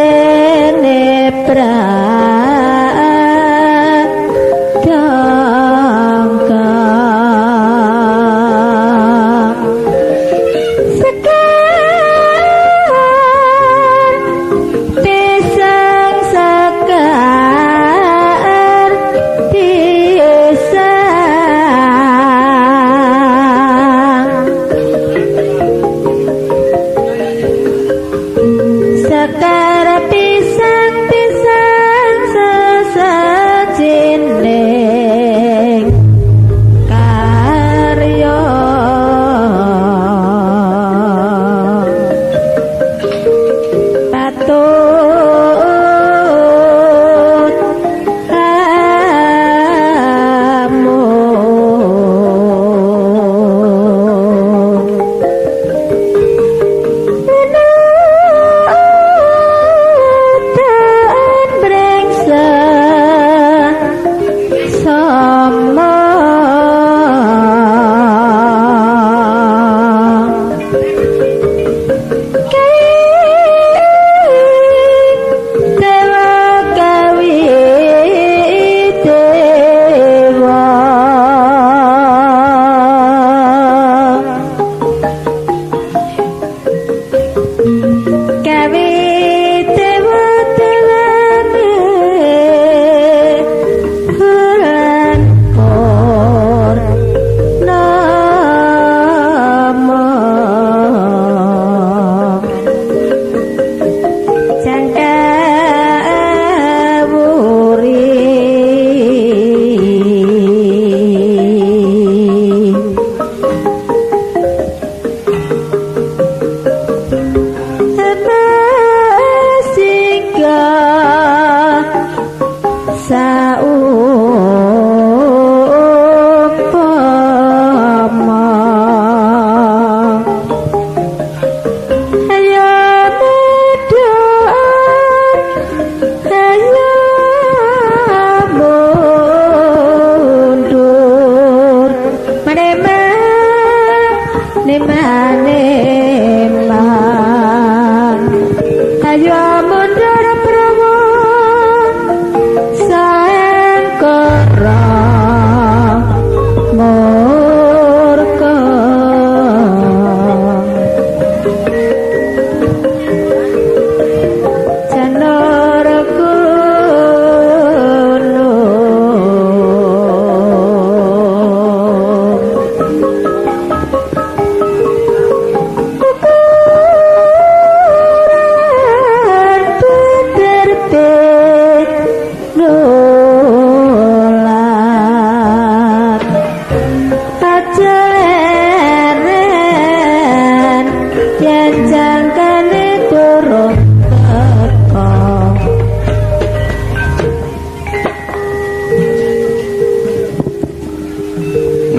Sindene pra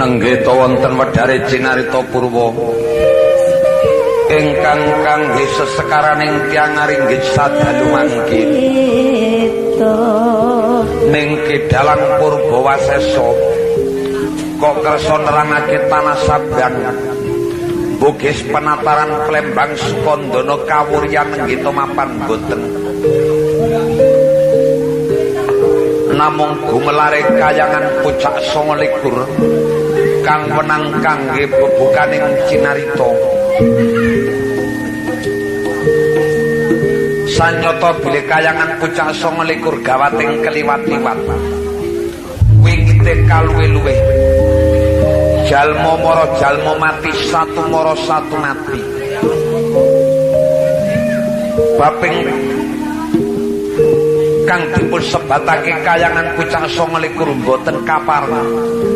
Nenggeta wonten wedhare Cinarita Purwa ingkang kangge sesekaraning tiyang aringgit sadalu mangke ning Kedalang Purba Wasesa kok kersa nerangake tanah Sabrang Bugis penataran Plembang Sukandana kawuryan nenggita mapan boten namung gumelare kayangan pucak 29 kang wenang kangge bebukaning Cinarita. Sanyata bilih kayangan pucak 29 gawating keliwat-liwat wingite kaluwe-luwe jalma mara jalma mati satu mara satu mati baping kang dipun sebatake kayangan pucak 29 mboten kapareng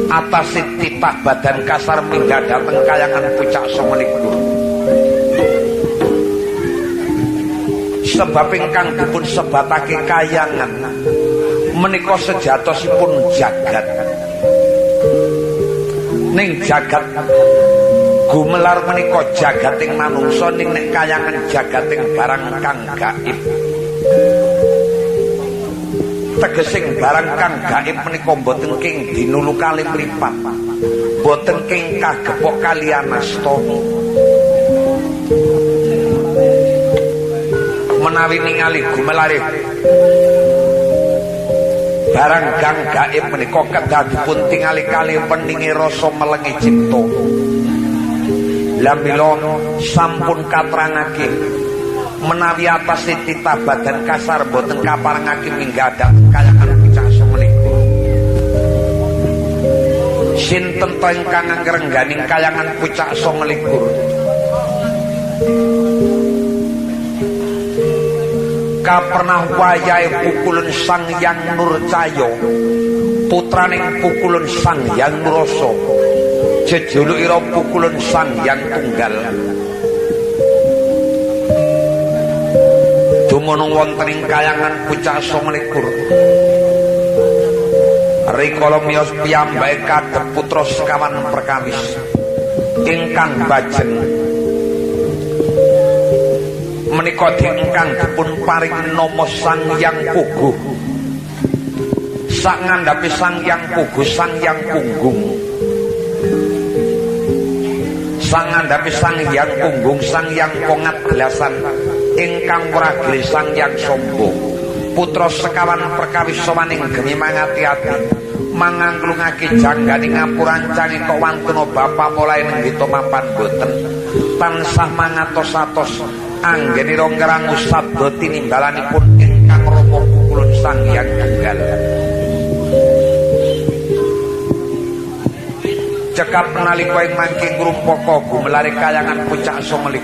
atase titah badan kasar minggah dhateng kayangan pucak 29. Sebab ingkang dipun sebatake kayangan menika sejatosipun jagat. Ning jagat gumelar menika jagating manungsa, ning nek kayangan jagating barang kang gaib. Tegesing barang kang gaib menika mboten king dinulu kali mripat, mboten king kagepok kaliyan asta. Menawi ningali gumelare barang kang gaib menika kedah dipun tingali kali weninge rasa melengi cipta. Lah mila sampun katrangake menawi atase titah badan kasar mboten kaparengake minggah dhateng kayangan pucak 29. Sinten to ingkang ngrengganing kayangan pucak 29? Kapernah wayahe pukulun Sang Hyang Nurcaya, putraning pukulun Sang Hyang Nurasa, jejulukira pukulun Sang Hyang Tunggal. Dumunung wonten ing kayangan pucak 29. Rikala miyos piyambake kadhep putra sekawan perkawis ingkang bajeng menika ingkang dipun paringi nama Sang Hyang Puguh. Sak ngandhapi Sang Hyang Puguh, Sang Hyang Punggung. Sang ngandhapi Sang Hyang Punggung, Sang Hyang Kongat Belasan ingkang wragil Sang Hyang Sombo. Putra sekawan perkawis sowaning gemi mangati-ati mangangklungake janggane ngapurancange kok wantuna bapa mulai nenggita mapan boten tansah mangatos-atos anggenira ngrangu sabda tinimbalanipun ingkang rama pukulun Sang Hyang Tunggal. Cekap nalika ing mangke ngrumpaka gumelare kayangan pucak 29.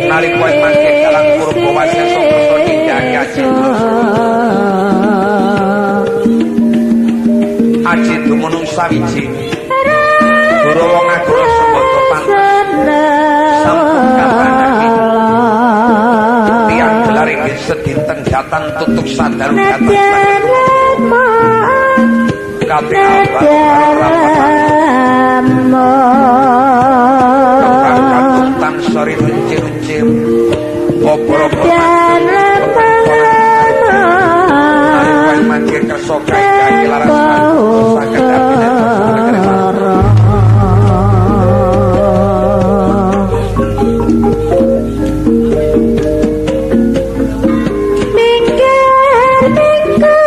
Nalika ing mangke dalang Purba Wasesa kersa nindakake aji aji dumunung sawiji Gurawa ngagara sembada pantes sampun katrangake tiyang gelar inggih sedinten datan tutuk sadalu datan kabeh abang tansori runcir-runcir obor-obor nalika ing mangke kersa gawe laras saged abine. Minggir minggir.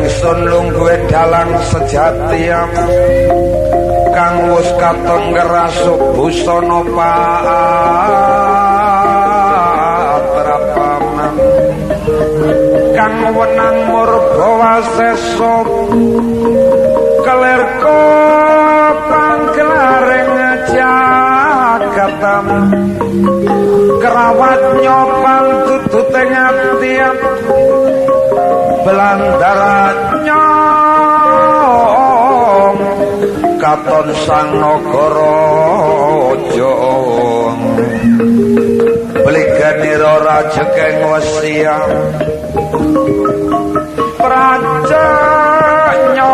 Ingsun lungguhe dalang sejati kang wus katon ngerasuk busana patrapaman kang wenang murba wasesa kelir pangkelaring jagat kerawat nyopan tutute ngati belandara nyong katon sang nagara raja bliganira rajekeng wesiya prajanya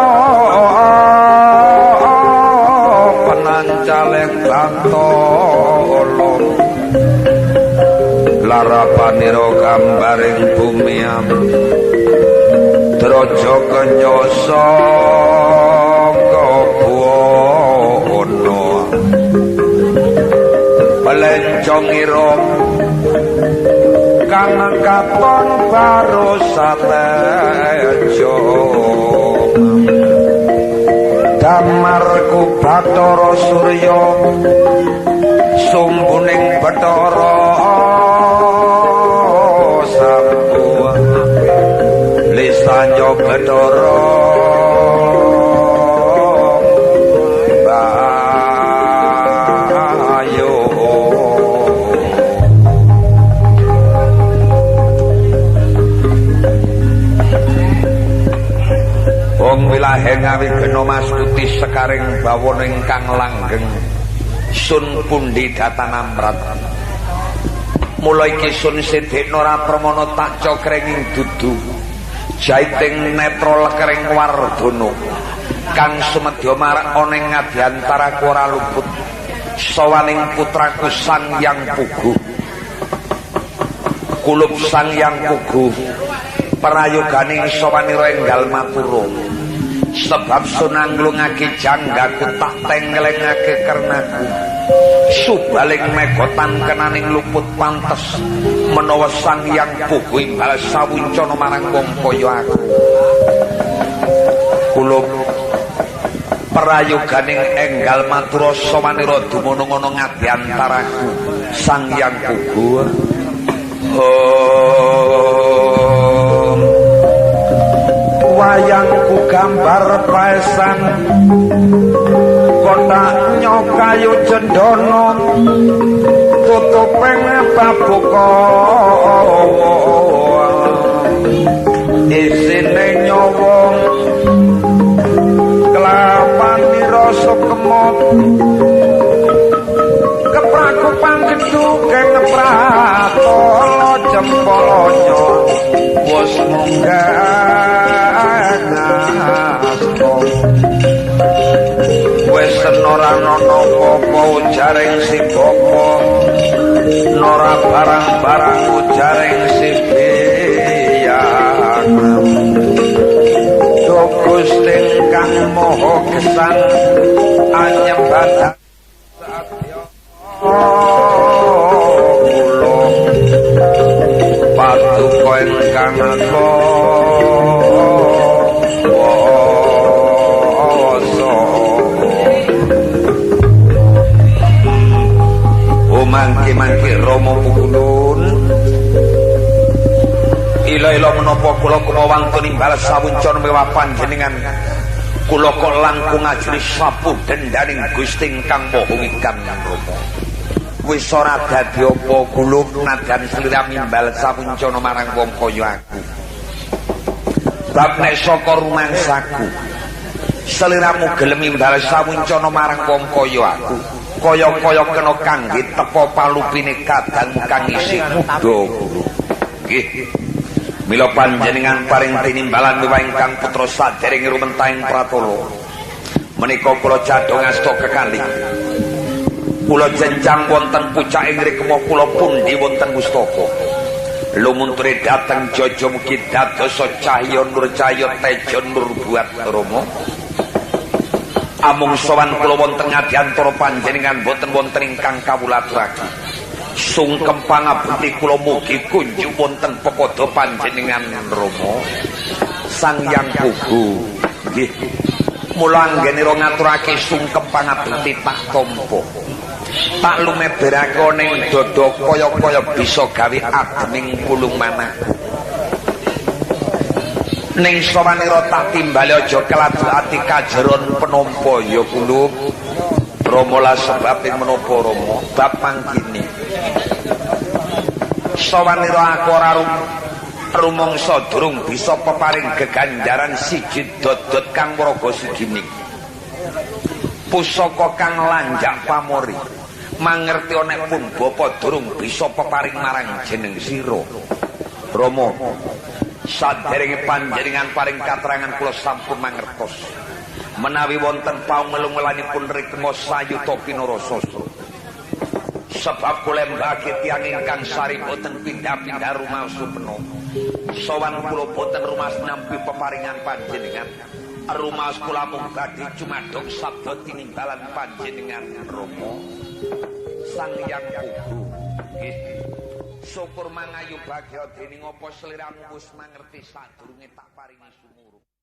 penancaleng bantala larapanira gambaring bumi draja kenyasa kabuwana pelencong ira kang katon baru sateja damarku Bathara Surya sumbuning Bathara Sambu lisanya Bathara Bayu. Wong wilahe ngawi gena mastuti sekaring bawana ingkang langgeng sun pundi datanamrat. Mula iki sun sidhekna ora pramana tak cokrenging dudu jaiting netra lekering wardana kang sumedya marak ana ing ngadyantaraku ora luput sawaning putraku Sang Hyang Pugu. Kulup Sang Hyang Pugu prayoganing sawanira enggal matura sebab sun anglungake janggaku tak tenglengake kernaku subaling mega tangkenaning luput pantes menawa Sang Hyang Pugu imbal sawuncana marang wong kaya aku. Kulup prayoganing enggal matura sawanira dumunung ana ngadyantaraku Sang Hyang Pugu. Om wayangku gambar paesan kotak kayu cendana tutuping babuka isine nyawa kelapanira sukma kepraku panggedu keng pratala jempolnya wis munggah ngasto wis ora ana apa ujaring si bapa nora barang-barang ujaring si biyang. Duh Gusti kang maha gesang anyembah kula paduka ingkang kuwasa. Oh mangke-mangke Rama Pukulun ila-ila menapa kula kumawangtu nimbal sawuncana mewah panjenengan kula kok langkung ajri sapuh dendaning Gusti ingkang Maha Wikan Rama. Wis ora dadi apa kula nadyan slira nimbal sawuncana marang wong kaya aku. Bab nek saka rumangsaku sliramu gelem nimbal sawuncana marang wong kaya aku kaya-kaya kena kangge tepa palupine kadangmu kang isih muda kula. Nggih. Mila panjenengan paring tinimbalan miwah ingkang putra saderenge rumentahing pratala. Menika kula jadhong asta kekalih. Kula jenjang wonten pucaking rikma kula pundi wonten mustaka. Lumunture dhateng jaja mugi dadosa cahya nur cahya teja nur buat Rama. Amung sowan kula wonten ngadyantara panjenengan boten wonten ingkang kawula aturake. Sungkem pangabekti kula mugi kunjuk wonten pepada panjenengan Rama. Sang Hyang Pugu. Nggih. Mula anggenira ngaturake sungkem pangabekti tak tampa. Tak lumeberake ning dada kaya-kaya bisa gawe ademing pulung manahku. Ning sawanira tak timbali aja keladu ati kajeron penampa ya kulup. Rama la sebabe menapa Rama? Bab mangkene. Sawanira aku ora rumangsa durung bisa peparing geganjaran siji dodot kang raga sigining. Pusaka kang lanjak pamori. Mangerti nek pun bapa durung bisa peparing marang jeneng sira. Rama, saderenge panjenengan paring katrangan kula sampun mangertos. Menawi wonten paungel-ungelanipun rikma sayuta kinara sastra. Sebab kula mbagi tiyang ingkang sari boten pindah-pindah rumaos supena. Sowan kula boten rumaos nampi peparingan panjenengan. Rumaos kula mung badhe cumadong sabda tinimbalan panjenengan Rama. Sang Hyang Pugu. Nggih. Syukur mangayu bagya dening apa sliramu wis mangerti sadurunge tak paringi sumurup.